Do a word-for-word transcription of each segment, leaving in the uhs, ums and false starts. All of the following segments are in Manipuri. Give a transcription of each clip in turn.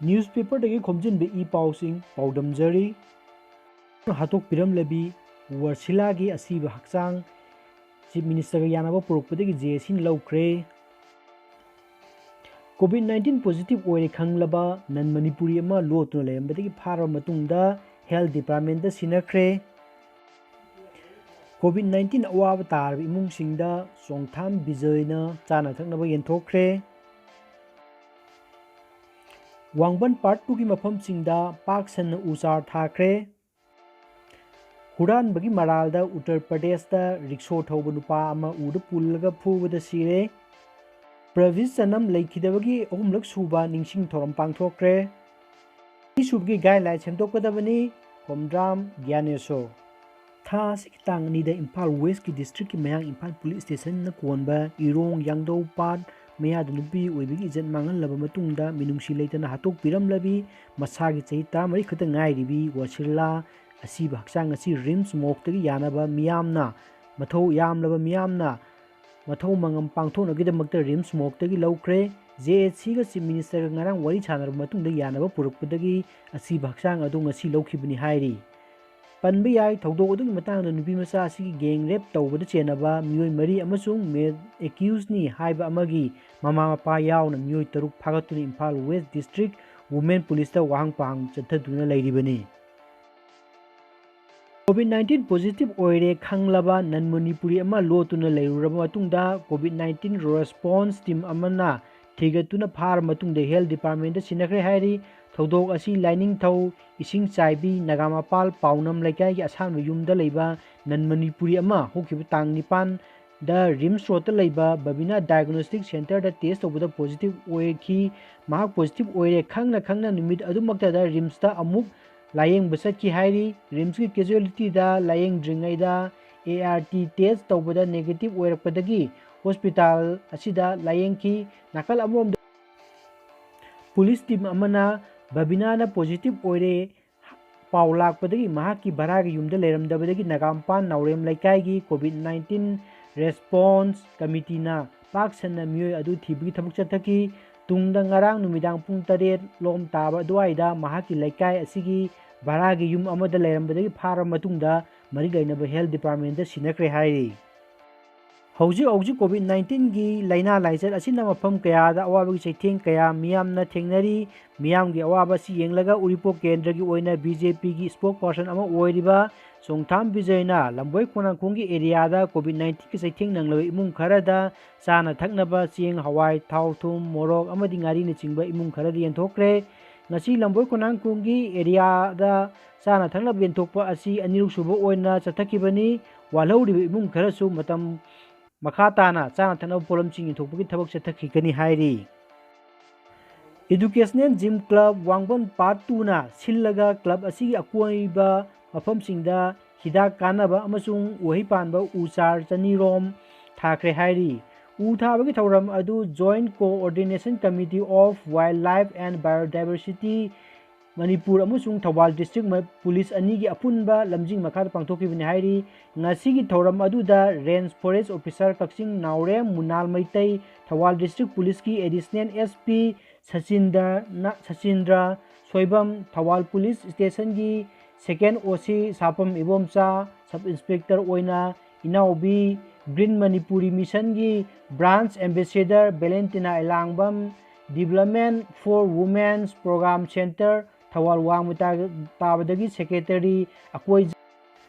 Newspaperꯗꯒꯤ ꯈꯣꯝꯖꯤꯟꯕ ꯏ ꯄꯥꯎꯁꯤꯡ ꯄꯥꯎꯗꯝꯖꯔꯤ꯫ ꯍꯥꯠꯇꯣꯛꯄꯤꯔꯝꯂꯕꯤ ꯋꯔꯁꯤꯂꯥꯒꯤ ꯑꯁꯤꯕ ꯍꯛꯆꯥꯡ Chief Ministerꯒ ꯌꯥꯅꯕ ꯄꯨꯔꯛꯄꯗꯒꯤ JACꯅ ꯂꯧꯈ꯭ꯔꯦ꯫ COVID nineteen positive ꯑꯣꯏꯔꯦ ꯈꯪꯂꯕ non Manipuri ꯑꯃ ꯂꯣꯠꯇꯨꯅ ꯂꯩꯔꯝꯕꯗꯒꯤ ꯐꯥꯔꯕ ꯃꯇꯨꯡꯗ Health Departmentꯇ ꯁꯤꯟꯅꯈ꯭ꯔꯦ꯫ COVID nineteen ꯑꯋꯥꯕ ꯇꯥꯔꯕ ꯏꯃꯨꯡꯁꯤꯡꯗ ꯆꯣꯡꯊꯥꯝ ꯕꯤꯖꯣꯏꯅ ꯆꯥꯅ ꯊꯛꯅꯕ ꯌꯦꯟꯊꯣꯛꯈ꯭ꯔꯦ꯫ ꯋꯥꯡꯕꯟ Part twoꯒꯤ ꯃꯐꯝꯁꯤꯡꯗ ꯄꯥꯛ ꯁꯟꯅ ꯎ ꯆꯥꯔ ꯊꯥꯈ꯭ꯔꯦ꯫ ꯍꯨꯔꯥꯟꯕꯒꯤ ꯃꯔꯥꯜꯗ ꯎꯠꯇꯔ ꯄ꯭ꯔꯗꯦꯁꯇ ꯔꯤꯛꯁꯣ ꯊꯧꯕ ꯅꯨꯄꯥ ꯑꯃ ꯎꯗ ꯄꯨꯜꯂꯒ ꯐꯨꯕꯗ ꯁꯤꯔꯦ꯫ ꯄ꯭ꯔꯚꯤꯁ ꯆꯅꯝ ꯂꯩꯈꯤꯗꯕꯒꯤ ꯑꯍꯨꯝꯂꯛ ꯁꯨꯕ ꯅꯤꯡꯁꯤꯡ ꯊꯧꯔꯝ ꯄꯥꯡꯊꯣꯛꯈ꯭ꯔꯦ꯫ ꯑꯅꯤꯁꯨꯕꯒꯤ guideline ꯁꯦꯝꯗꯣꯛꯀꯗꯕꯅꯤ, ꯈꯣꯝꯗ꯭ꯔꯥꯝ ꯒ꯭ꯌꯥꯅꯦꯁꯣꯔ꯫ ꯊꯥ ꯑꯁꯤꯒꯤ ꯇꯥꯡ ꯑꯅꯤꯗ ꯏꯝꯐꯥꯜ Westꯀꯤ districtꯀꯤ ꯃꯌꯥꯡ ꯏꯝꯐꯥꯜ police stationꯅ ꯀꯣꯟꯕ ꯏꯔꯣꯡ ꯌꯥꯡꯗꯧ ꯄꯥꯠ ꯃꯌꯥꯗ ꯅꯨꯄꯤ ꯑꯣꯏꯕꯒꯤ ꯏꯖꯠ ꯃꯥꯡꯍꯜꯂꯕ ꯃꯇꯨꯡꯗ ꯃꯤꯅꯨꯡꯁꯤ ꯂꯩꯇꯅ ꯍꯥꯠꯇꯣꯛꯄꯤꯔꯝꯂꯕꯤ ꯃꯁꯥꯒꯤ ꯆꯍꯤ ꯇꯔꯥꯃꯔꯤ ꯈꯛꯇ ꯉꯥꯏꯔꯤꯕꯤ ꯋꯁꯤꯂꯥ ꯑꯁꯤꯕ ꯍꯛꯆꯥꯡ ꯑꯁꯤ RIMS morgueꯇꯒꯤ ꯌꯥꯅꯕ ꯃꯤꯌꯥꯝꯅ ꯃꯊꯧ ꯌꯥꯝꯂꯕ ꯃꯤꯌꯥꯝꯅ ꯃꯊꯧ ꯃꯉꯝ ꯄꯥꯡꯊꯣꯛꯅꯕꯒꯤꯗꯃꯛꯇ RIMS morgueꯇꯒꯤ ꯂꯧꯈ꯭ꯔꯦ꯫ JACꯒ Chief Ministerꯒ ꯉꯔꯥꯡ ꯋꯥꯔꯤ ꯁꯥꯟꯅꯔꯕ ꯃꯇꯨꯡꯗ ꯌꯥꯅꯕ ꯄꯨꯔꯛꯄꯗꯒꯤ ꯑꯁꯤꯕ ꯍꯛꯆꯥꯡ ꯑꯗꯨ ꯉꯁꯤ ꯂꯧꯈꯤꯕꯅꯤ ꯍꯥꯏꯔꯤ꯫ ꯄꯟꯕ ꯌꯥꯏ, ꯊꯧꯗꯣꯛ ꯑꯗꯨꯒꯤ ꯃꯇꯥꯡꯗ ꯅꯨꯄꯤ ꯃꯆꯥ ꯑꯁꯤꯒꯤ gang rape ꯇꯧꯕꯗ ꯆꯦꯟꯅꯕ ꯃꯤꯑꯣꯏ ꯃꯔꯤ ꯑꯃꯁꯨꯡ male accusedꯅꯤ ꯍꯥꯏꯕ ꯑꯃꯒꯤ ꯃꯃꯥ ꯃꯄꯥ ꯌꯥꯎꯅ ꯃꯤꯑꯣꯏ ꯇꯔꯨꯛ ꯐꯥꯒꯠꯇꯨꯅ ꯏꯝꯐꯥꯜ West District Women Policeꯇ ꯋꯥꯍꯪ ꯄꯥꯎꯍꯪ ꯆꯠꯊꯗꯨꯅ ꯂꯩꯔꯤꯕꯅꯤ꯫ COVID nineteen positive ꯑꯣꯏꯔꯦ ꯈꯪꯂꯕ non Manipuri ꯑꯃ ꯂꯣꯠꯇꯨꯅ ꯂꯩꯔꯨꯔꯕ ꯃꯇꯨꯡꯗ COVID nineteen response team ꯑꯃꯅ ꯊꯤꯒꯠꯇꯨꯅ ꯐꯥꯔ ꯃꯇꯨꯡꯗ Health Departmentꯇ ꯁꯤꯟꯅꯈ꯭ꯔꯦ ꯍꯥꯏꯔꯤ꯫ ꯊꯧꯗꯣꯛ ꯑꯁꯤ ꯂꯥꯏꯅꯤꯡꯊꯧ ꯏꯁꯤꯡ ꯆꯥꯏꯕꯤ ꯅꯒꯥꯃꯄꯥꯜ ꯄꯥꯎꯅꯝ ꯂꯩꯀꯥꯏꯒꯤ ꯑꯁꯥꯟꯕ ꯌꯨꯝꯗ ꯂꯩꯕ non Manipuri ꯑꯃ ꯍꯧꯈꯤꯕ ꯇꯥꯡ ꯅꯤꯄꯥꯟꯗ RIMS Roadꯇ ꯂꯩꯕ Babina Diagnostic Centreꯗ test ꯇꯧꯕꯗ positive ꯑꯣꯏꯈꯤ꯫ ꯃꯍꯥꯛ positive ꯑꯣꯏꯔꯦ ꯈꯪꯅ ꯈꯪꯅ ꯅꯨꯃꯤꯠ ꯑꯗꯨꯃꯛꯇꯗ RIMSꯇ ꯑꯃꯨꯛ ꯂꯥꯌꯦꯡꯕ ꯆꯠꯈꯤ ꯍꯥꯏꯔꯤ꯫ RIMSꯀꯤ casualtyꯗ ꯂꯥꯌꯦꯡꯗ꯭ꯔꯤꯉꯩꯗ ART test ꯇꯧꯕꯗ negative ꯑꯣꯏꯔꯛꯄꯗꯒꯤ hospital ꯑꯁꯤꯗ ꯂꯥꯌꯦꯡꯈꯤ꯫ ꯅꯥꯀꯜ ꯑꯃꯔꯣꯝꯗ police team ꯑꯃꯅ ꯕꯕꯤꯅꯥꯅ positive ꯑꯣꯏꯔꯦ ꯄꯥꯎ ꯂꯥꯛꯄꯗꯒꯤ ꯃꯍꯥꯛꯀꯤ ꯚꯔꯥꯒꯤ ꯌꯨꯝꯗ ꯂꯩꯔꯝꯗꯕꯗꯒꯤ ꯅꯒꯥꯝꯄꯥꯟ ꯅꯥꯎꯔꯦꯝ ꯂꯩꯀꯥꯏꯒꯤ COVID nineteen response committeeꯅ ꯄꯥꯛ ꯁꯟꯅ ꯃꯤꯑꯣꯏ ꯑꯗꯨ ꯊꯤꯕꯒꯤ ꯊꯕꯛ ꯆꯠꯊꯈꯤ꯫ ꯇꯨꯡꯗ ꯉꯔꯥꯡ ꯅꯨꯃꯤꯗꯥꯡ ꯄꯨꯡ ꯇꯔꯦꯠ ꯂꯣꯝ ꯇꯥꯕ ꯑꯗꯨꯋꯥꯏꯗ ꯃꯍꯥꯛꯀꯤ ꯂꯩꯀꯥꯏ ꯑꯁꯤꯒꯤ ꯚꯔꯥꯒꯤ ꯌꯨꯝ ꯑꯃꯗ ꯂꯩꯔꯝꯕꯗꯒꯤ ꯐꯥꯔꯕ ꯃꯇꯨꯡꯗ ꯃꯔꯤ ꯂꯩꯅꯕ health departmentꯇ ꯁꯤꯟꯅꯈ꯭ꯔꯦ ꯍꯥꯏꯔꯤ꯫ ꯍꯧꯖꯤꯛ ꯍꯧꯖꯤꯛ COVID nineteenꯒꯤ ꯂꯥꯏꯅꯥ ꯂꯥꯏꯆꯠ ꯑꯁꯤꯅ ꯃꯐꯝ ꯀꯌꯥꯗ ꯑꯋꯥꯕꯒꯤ ꯆꯩꯊꯦꯡ ꯀꯌꯥ ꯃꯤꯌꯥꯝꯅ ꯊꯦꯡꯅꯔꯤ꯫ ꯃꯤꯌꯥꯝꯒꯤ ꯑꯋꯥꯕ ꯑꯁꯤ ꯌꯦꯡꯂꯒ ꯎꯔꯤꯄꯣꯛ ꯀꯦꯟꯗ꯭ꯔꯒꯤ ꯑꯣꯏꯅ BJPꯒꯤ spokesperson ꯑꯃ ꯑꯣꯏꯔꯤꯕ ꯆꯣꯡꯊꯥꯝ ꯕꯤꯖꯌꯅ ꯂꯝꯕꯣꯏ ꯈꯣꯡꯅꯥꯡꯈꯣꯡꯒꯤ areaꯗ COVID nineteenꯒꯤ ꯆꯩꯊꯦꯡ ꯅꯪꯂꯕ ꯏꯃꯨꯡ ꯈꯔꯗ ꯆꯥꯅ ꯊꯛꯅꯕ ꯆꯦꯡ, ꯍꯋꯥꯏ, ꯊꯥꯎ, ꯊꯨꯝ, ꯃꯣꯔꯣꯛ ꯑꯃꯗꯤ ꯉꯥꯔꯤꯅꯆꯤꯡꯕ ꯏꯃꯨꯡ ꯈꯔꯗ ꯌꯦꯟꯊꯣꯛꯈ꯭ꯔꯦ꯫ ꯉꯁꯤ ꯂꯝꯕꯣꯏ ꯈꯣꯡꯅꯥꯡꯈꯣꯡꯒꯤ areaꯗ ꯆꯥꯅ ꯊꯛꯅꯕ ꯌꯦꯟꯊꯣꯛꯄ ꯑꯁꯤ ꯑꯅꯤꯔꯛ ꯁꯨꯕ ꯑꯣꯏꯅ ꯆꯠꯊꯈꯤꯕꯅꯤ꯫ ꯋꯥꯠꯍꯧꯔꯤꯕ ꯏꯃꯨꯡ ꯈꯔꯁꯨ ꯃꯇꯝ ꯃꯈꯥ ꯇꯥꯅ ꯆꯥꯅ ꯊꯛꯅꯕ ꯄꯣꯠꯂꯝꯁꯤꯡ ꯌꯦꯟꯊꯣꯛꯄꯒꯤ ꯊꯕꯛ ꯆꯠꯊꯈꯤꯒꯅꯤ ꯍꯥꯏꯔꯤ꯫ Educational Gym Club ꯋꯥꯡꯕꯟ Part Twoꯅ ꯁꯤꯜꯂꯒ club ꯑꯁꯤꯒꯤ ꯑꯀꯣꯏꯕ ꯃꯐꯝꯁꯤꯡꯗ ꯍꯤꯗꯥꯛ ꯀꯥꯟꯅꯕ ꯑꯃꯁꯨꯡ ꯎꯍꯩ ꯄꯥꯟꯕ ꯎ ꯆꯥꯔ ꯆꯅꯤ ꯔꯣꯝ ꯊꯥꯈ꯭ꯔꯦ ꯍꯥꯏꯔꯤ꯫ ꯎ ꯊꯥꯕꯒꯤ ꯊꯧꯔꯝ ꯑꯗꯨ Joint Coordination Committee of Wildlife and Biodiversity Manipur ꯑꯃꯁꯨꯡ ꯊꯧꯕꯥꯜ district ꯃ-, police ꯑꯅꯤꯒꯤ ꯑꯄꯨꯟꯕ ꯂꯝꯖꯤꯡ ꯃꯈꯥꯗ ꯄꯥꯡꯊꯣꯛꯈꯤꯕꯅꯤ ꯍꯥꯏꯔꯤ꯫ ꯉꯁꯤꯒꯤ ꯊꯧꯔꯝ ꯑꯗꯨꯗ Range Forest Officer ꯀꯛꯆꯤꯡ ꯅꯥꯎꯔꯦꯝ ꯃꯨꯅꯥꯜ Meitei, Thoubal district policeꯀꯤ additional SP ꯁꯆꯤꯟꯗ꯭ꯔꯅ-, ꯁꯆꯤꯟꯗ꯭ꯔ Soibam, Thoubal police stationꯒꯤ second OC ꯁꯥꯄꯝ Ibomcha, sub inspector ꯑꯣꯏꯅ ꯏꯅꯥꯎꯕꯤ, Green Manipuri Missionꯒꯤ branch ambassador Valentina ꯏꯂꯥꯡꯕꯝ, Development for Women's Program Center Thoubal ꯋꯥꯡꯃ ꯇꯥ-, ꯇꯥꯕꯗꯒꯤ secretary ꯑꯀꯣꯏ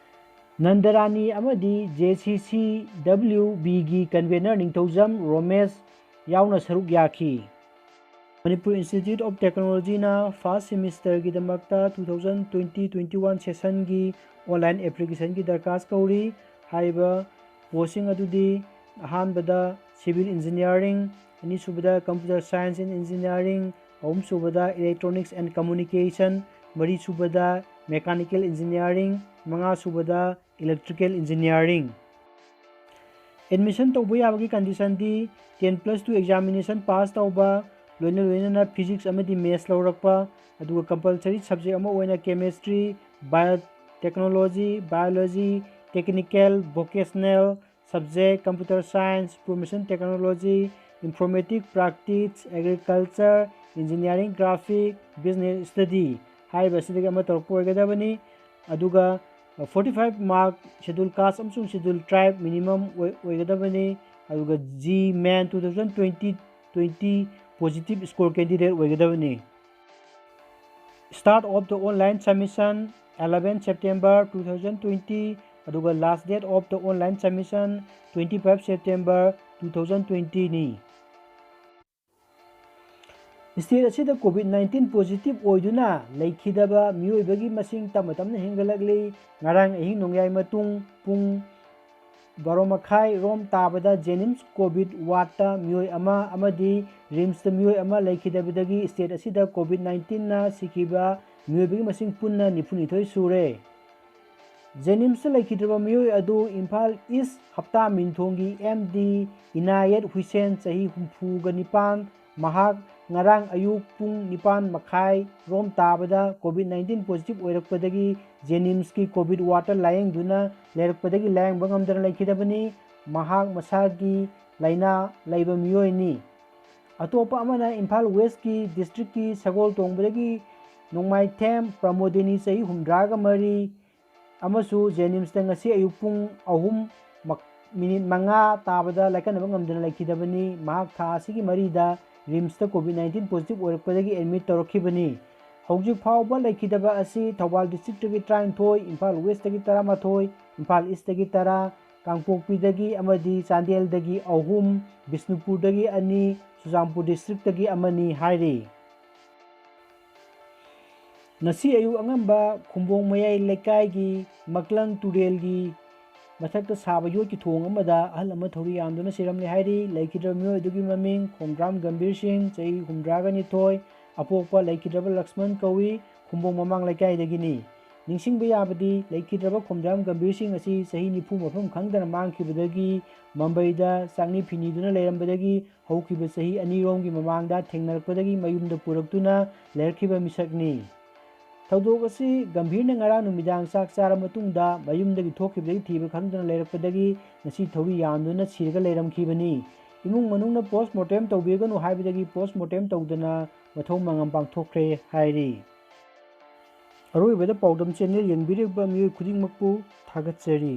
ꯅꯟꯗꯔꯥꯅꯤ ꯑꯃꯗꯤ JCCWBꯒꯤ convener ꯅꯤꯡꯊꯧꯖꯝ ꯔꯣꯃꯦꯁ ꯌꯥꯎꯅ ꯁꯔꯨꯛ ꯌꯥꯈꯤ꯫ Manipur Institute of Technologyꯅ first semesterꯒꯤꯗꯃꯛꯇ two thousand twenty twenty-one sessionꯒꯤ online applicationꯒꯤ ꯗꯔꯈꯥꯁ ꯀꯧꯔꯤ꯫ ꯍꯥꯏꯔꯤꯕ postꯁꯤꯡ ꯑꯗꯨꯗꯤ ꯑꯍꯥꯟꯕꯗ civil engineering, ꯑꯅꯤꯁꯨꯕꯗ computer science and engineering, ꯑꯍꯨꯝꯁꯨꯕꯗ electronics and communication, ꯃꯔꯤꯁꯨꯕꯗ mechanical engineering, ꯃꯉꯥꯁꯨꯕꯗ electrical engineering꯫ Admission ꯇꯧꯕ ꯌꯥꯕꯒꯤ conditionꯗꯤ ten plus two examination pass ꯇꯧꯕ, ꯂꯣꯏꯅ ꯂꯣꯏꯅꯅ physics ꯑꯃꯗꯤ maths ꯂꯧꯔꯛꯄ, ꯑꯗꯨꯒ compulsory subject ꯑꯃ ꯑꯣꯏꯅ chemistry, biotechnology, biology, technical, vocational subject, computer science, information technology, Informatic Practice, Agriculture, Engineering Graphic, Business Study ꯍꯥꯏꯔꯤꯕ ꯑꯁꯤꯗꯒꯤ ꯑꯃ ꯇꯧꯔꯛꯄ ꯑꯣꯏꯒꯗꯕꯅꯤ꯫ ꯑꯗꯨꯒ forty five mark Schedule Caste ꯑꯃꯁꯨꯡ Schedule Tribe minimum ꯑꯣꯏ-, ꯑꯣꯏꯒꯗꯕꯅꯤ꯫ ꯑꯗꯨꯒ G Main two thousand twenty twenty positive score candidate ꯑꯣꯏꯒꯗꯕꯅꯤ꯫ Start of the online submission eleven September two thousand twenty, ꯑꯗꯨꯒ last date of the online submission twenty five September two thousand twenty ꯅꯤ꯫ State ꯑꯁꯤꯗ COVID nineteen positive ꯑꯣꯏꯗꯨꯅ ꯂꯩꯈꯤꯗꯕ ꯃꯤꯑꯣꯏꯕꯒꯤ ꯃꯁꯤꯡ ꯇꯞꯅ ꯇꯞꯅ ꯍꯦꯟꯒꯠꯂꯛꯂꯤ꯫ ꯉꯔꯥꯡ ꯑꯍꯤꯡ ꯅꯣꯡꯌꯥꯏ ꯃꯇꯨꯡ ꯄꯨꯡ ꯕꯥꯔꯣ ꯃꯈꯥꯏ ꯔꯣꯝ ꯇꯥꯕꯗ JNIMS COVID wardꯇ ꯃꯤꯑꯣꯏ ꯑꯃ ꯑꯃꯗꯤ RIMSꯇ ꯃꯤꯑꯣꯏ ꯑꯃ ꯂꯩꯈꯤꯗꯕꯗꯒꯤ state ꯑꯁꯤꯗ COVID nineteenꯅ ꯁꯤꯈꯤꯕ ꯃꯤꯑꯣꯏꯕꯒꯤ ꯃꯁꯤꯡ ꯄꯨꯟꯅ ꯅꯤꯐꯨꯅꯤꯊꯣꯏ ꯁꯨꯔꯦ꯫ JNIMSꯇ ꯂꯩꯈꯤꯗ꯭ꯔꯕ ꯃꯤꯑꯣꯏ ꯑꯗꯨ ꯏꯝꯐꯥꯜ East ꯍꯞꯇꯥ ꯃꯤꯡꯊꯣꯡꯒꯤ MD ꯏꯅꯥꯌꯠ ꯍꯨꯏꯁꯦꯟ, ꯆꯍꯤ ꯍꯨꯝꯐꯨꯒ ꯅꯤꯄꯥꯟ, ꯃꯍꯥꯛ ꯉꯔꯥꯡ ꯑꯌꯨꯛ ꯄꯨꯡ ꯅꯤꯄꯥꯟ ꯃꯈꯥꯏ ꯔꯣꯝ ꯇꯥꯕꯗ COVID nineteen positive ꯑꯣꯏꯔꯛꯄꯗꯒꯤ JNIMSꯀꯤ COVID wardꯇ ꯂꯥꯌꯦꯡꯗꯨꯅ ꯂꯩꯔꯛꯄꯗꯒꯤ ꯂꯥꯌꯦꯡꯕ ꯉꯝꯗꯅ ꯂꯩꯈꯤꯗꯕꯅꯤ꯫ ꯃꯍꯥꯛ ꯃꯁꯥꯒꯤ ꯂꯥꯏꯅꯥ ꯂꯩꯕ ꯃꯤꯑꯣꯏꯅꯤ꯫ ꯑꯇꯣꯞꯄ ꯑꯃꯅ ꯏꯝꯐꯥꯜ Westꯀꯤ districtꯀꯤ ꯁꯒꯣꯜ ꯇꯣꯡꯕꯗꯒꯤ ꯅꯣꯡꯃꯥꯏꯊꯦꯝ ꯄ꯭ꯔꯃꯣꯗꯤꯅꯤ, ꯆꯍꯤ ꯍꯨꯝꯗ꯭ꯔꯥꯒ ꯃꯔꯤ, ꯑꯃꯁꯨ JNIMSꯇ ꯉꯁꯤ ꯑꯌꯨꯛ ꯄꯨꯡ ꯑꯍꯨꯝ ꯃꯛ-, minute ꯃꯉꯥ ꯇꯥꯕꯗ ꯂꯥꯏꯀꯠꯅꯕ ꯉꯝꯗꯅ ꯂꯩꯈꯤꯗꯕꯅꯤ꯫ ꯃꯍꯥꯛ ꯊꯥ ꯑꯁꯤꯒꯤ ꯃꯔꯤꯗ RIMSꯇ COVID nineteen positive ꯑꯣꯏꯔꯛꯄꯗꯒꯤ admit ꯇꯧꯔꯛꯈꯤꯕꯅꯤ꯫ ꯍꯧꯖꯤꯛ ꯐꯥꯎꯕ ꯂꯩꯈꯤꯗꯕ ꯑꯁꯤ ꯊꯧꯕꯥꯜ districtꯇꯒꯤ ꯇꯔꯥꯅꯤꯊꯣꯏ, ꯏꯝꯐꯥꯜ Westꯇꯒꯤ ꯇꯔꯥꯃꯥꯊꯣꯏ, ꯏꯝꯐꯥꯜ Eastꯇꯒꯤ ꯇꯔꯥ, ꯀꯥꯡꯄꯣꯛꯄꯤꯗꯒꯤ ꯑꯃꯗꯤ ꯆꯥꯟꯗꯦꯜꯗꯒꯤ ꯑꯍꯨꯝ, ꯕꯤꯁꯅꯨꯄꯨꯔꯗꯒꯤ ꯑꯅꯤ, ꯆꯨꯔꯆꯥꯟꯄꯨꯔ districtꯇꯒꯤ ꯑꯃꯅꯤ ꯍꯥꯏꯔꯤ꯫ ꯉꯁꯤ ꯑꯌꯨꯛ ꯑꯉꯟꯕ ꯈꯨꯝꯕꯣꯡ ꯃꯌꯥꯏ ꯂꯩꯀꯥꯏꯒꯤ ꯃꯛꯂꯪ ꯇꯨꯔꯦꯜꯒꯤ ꯃꯊꯛꯇ ꯁꯥꯕ ꯌꯣꯠꯀꯤ ꯊꯣꯡ ꯑꯃꯗ ꯑꯍꯜ ꯑꯃ ꯊꯧꯔꯤ ꯌꯥꯟꯗꯨꯅ ꯁꯤꯔꯝꯂꯦ ꯍꯥꯏꯔꯤ꯫ ꯂꯩꯈꯤꯗ꯭ꯔꯕ ꯃꯤꯑꯣꯏ ꯑꯗꯨꯒꯤ ꯃꯃꯤꯡ ꯈꯣꯡꯗ꯭ꯔꯥꯝ ꯒꯝꯚꯤꯔ ꯁꯤꯡ, ꯆꯍꯤ ꯍꯨꯝꯗ꯭ꯔꯥꯒ ꯅꯤꯊꯣꯏ, ꯑꯄꯣꯛꯄ ꯂꯩꯈꯤꯗ꯭ꯔꯕ ꯂꯛꯁꯃꯟ ꯀꯧꯏ, ꯈꯨꯝꯕꯣꯡ ꯃꯃꯥꯡ ꯂꯩꯀꯥꯏꯗꯒꯤꯅꯤ꯫ ꯅꯤꯡꯁꯤꯡꯕ ꯌꯥꯕꯗꯤ, ꯂꯩꯈꯤꯗ꯭ꯔꯕ ꯈꯣꯡꯗ꯭ꯔꯥꯝ ꯒꯝꯚꯤꯔ ꯁꯤꯡ ꯑꯁꯤ ꯆꯍꯤ ꯅꯤꯐꯨ ꯃꯐꯝ ꯈꯪꯗꯅ ꯃꯥꯡꯈꯤꯕꯗꯒꯤ ꯃꯝꯕꯩꯗ ꯆꯥꯛꯅꯤ ꯐꯤꯅꯤꯗꯨꯅ ꯂꯩꯔꯝꯕꯗꯒꯤ ꯍꯧꯈꯤꯕ ꯆꯍꯤ ꯑꯅꯤꯔꯣꯝꯒꯤ ꯃꯃꯥꯡꯗ ꯊꯦꯡꯅꯔꯛꯄꯗꯒꯤ ꯃꯌꯨꯝꯗ ꯄꯨꯔꯛꯇꯨꯅ ꯂꯩꯔꯛꯈꯤꯕ ꯃꯤꯁꯛꯅꯤ꯫ ꯊꯧꯗꯣꯛ ꯑꯁꯤ ꯒꯝꯚꯤꯔꯅ ꯉꯔꯥꯡ ꯅꯨꯃꯤꯗꯥꯡ ꯆꯥꯛ ꯆꯥꯔ ꯃꯇꯨꯡꯗ ꯃꯌꯨꯝꯗꯒꯤ ꯊꯣꯛꯈꯤꯕꯗꯒꯤ ꯊꯤꯕ ꯈꯪꯗꯅ ꯂꯩꯔꯛꯄꯗꯒꯤ ꯉꯁꯤ ꯊꯧꯔꯤ ꯌꯥꯟꯗꯨꯅ ꯁꯤꯔꯒ ꯂꯩꯔꯝꯈꯤꯕꯅꯤ꯫ ꯏꯃꯨꯡ ꯃꯅꯨꯡꯅ post mortem ꯇꯧꯕꯤꯒꯅꯨ ꯍꯥꯏꯕꯗꯒꯤ post mortem ꯇꯧꯗꯅ ꯃꯊꯧ ꯃꯉꯝ ꯄꯥꯡꯊꯣꯛꯈ꯭ꯔꯦ ꯍꯥꯏꯔꯤ꯫ ꯑꯔꯣꯏꯕꯗ ꯄꯥꯎꯗꯝ channel ꯌꯦꯡꯕꯤꯔꯤꯕ ꯃꯤꯑꯣꯏ ꯈꯨꯗꯤꯡꯃꯛꯄꯨ ꯊꯥꯒꯠꯆꯔꯤ꯫